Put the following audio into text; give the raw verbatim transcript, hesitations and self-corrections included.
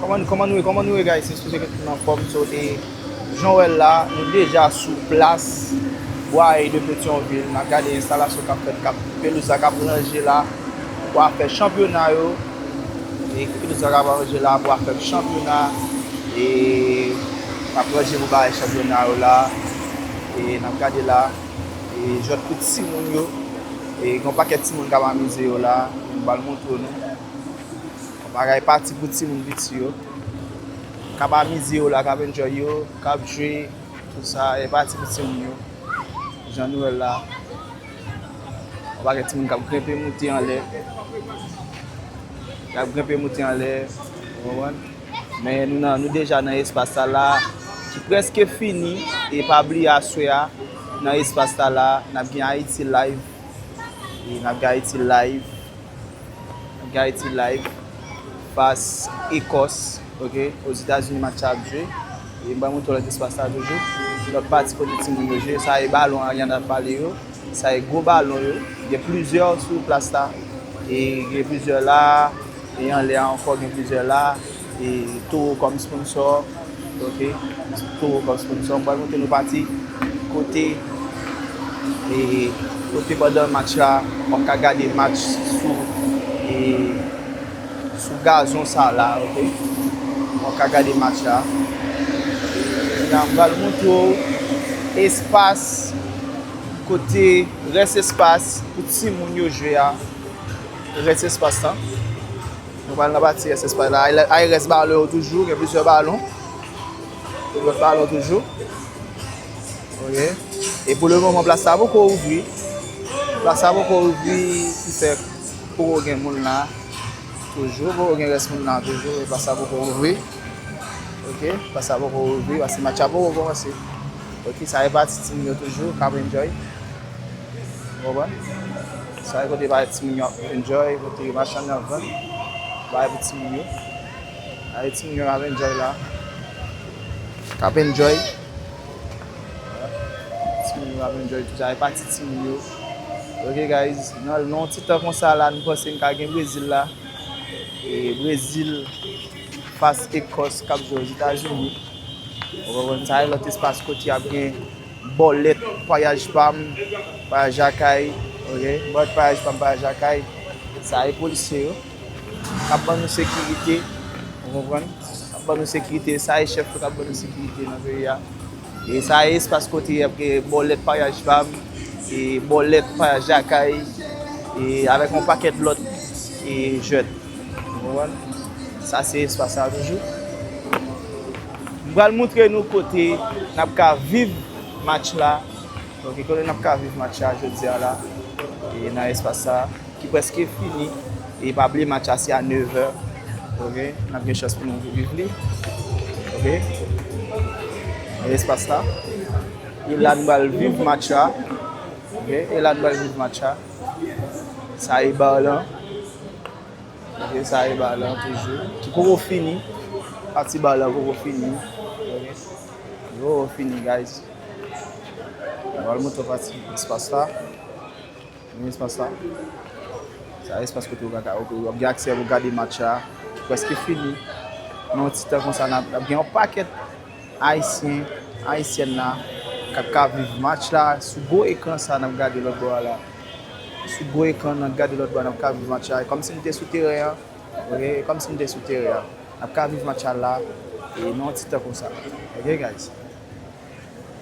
Kòman, kòman nou ye, kòman nou ye, guys? Espere ke tout moun anfòm. So, e, jan w wè l la, nou deja sou plas Bwaye de Petyonvil. N ap gade enstalasyon k ap fèt, k ap, pelouz la k ap ranje la pou afè chanpyona yo. E pelouz la k ap ranje la pou afè chanpyona. E n ap ranje pou bagay chanpyona yo la. E n ap gade la. E jwèt pou timoun yo. E gen yon pakèt timoun k ap amize yo la. M pral montre nou. Bagay pati pou timoun piti yo. K ap amize yo la, k ap enjoy yo, k ap jwe, tout sa, e pati pou timoun yo. Jan nou wè l la. Yon pakèt timoun k ap grenpe moute anlè. Y ap grenpe moute anlè, ou konprann? Men nou nan, nou deja nan espas sa la, ki prèske fini, e pa bliye aswè a, nan espas sa la, n ap gen Ayiti Live, e n ap gen Ayiti Live, n ap gen Ayiti Live fas Ekòs, oke, Ozetazini match la ap jwe, e m pral montre w lòt espas la toujou, lòt pati kote timoun yo jwe, sa e balon Ariana ap pale yo, sa e gwo balon yo, gen plizyè sou plas la, e gen plizyè la, e anlè a ankò gen plizyè la, e Toro kòm sponsò, oke, Toro kòm sponsò. M pral montre nou pati kote, e kote pandan match la, w ap ka gade match sou, e sou gazon sa la, oke. W ap ka gade match la. Kounye a m pral montre w espas kote rès espas pou timoun yo jwe a. Rès espas la. Nou pral nan pati S S Park la. Ay, ay rès balon yo toujou, gen plizyè balon. Gen lòt balon toujou. Oke. E pou le moman, plas la poko ouvri. Plas la poko ouvri, ki fè poko gen moun la. Toujou, poko gen rès moun la toujou. E plas la poko ouvri. Oke. Plas la poko ouvri, paske match la poko kòmanse. Oke, sa e pati timoun yo toujou, k ap enjoy. Ou konprann? Sa e kote bagay timoun yo ap enjoy, kote machann yo ap vann bagay pou timoun yo. Bagay timoun yo ap enjoy la. K ap enjoy. Timoun yo ap enjoy tou. Sa e pati timoun yo. Ok, guys. Nan, nan yon ti tan konsa la, nou panse n ka gen Brezil la. E Brezil fas Ekòs k ap jwe Ozetazini. Ou konprann? Sa e lòt espas kote y ap gen Bòlèt, Payaj Pam, Payaj Akay, oke? Bòlèt, Payaj Pam, Payaj Akay. Sa e polisye yo k ap ban nou sekirite, ou konprann? K ap ban nou sekirite, sa e chèf yo k ap ban nou sekirite nan peyi a. E sa e espas kote y ap gen Bòlèt, Payaj Pam, e Bòlèt, Payaj Akay, e avèk yon pakèt lòt, e jwèt. Ou konprann? Sa se espas sa toujou. M pral montre nou kote n ap ka viv match la. Ok, kote n ap ka viv match la jodi a la. E nan espas sa, ki prèske fini. E pa bliye match la se a nevè. Ok, n ap gen chans pou nou viv li. Ok. Nan espas la. E la n pral viv match la. Ok, e la n pral viv match la. Sa e ba lan. Ok, sa e ba lan toujou. Ki poko fini. Pati ba lan poko fini. Ok. Li poko fini, guys. Mwen pral montre pati espas la. Men espas la. Sa espas kote w ka, w ap gen aksè pou gade match la. Prèske fini. Nan yon ti tan konsa, n ap, n ap gen yon pakèt Ayisyen, Ayisyèn la, k ap ka viv match la sou gwo ekran sa n ap gade lòt bò a la. Sou gwo ekran n ap gade lòt bò a, n ap ka viv match la. E kòmsi n te sou teren an, ok, e kòmsi n te sou teren an. N ap ka viv match la la, e nan yon ti tan konsa. Ok, guys?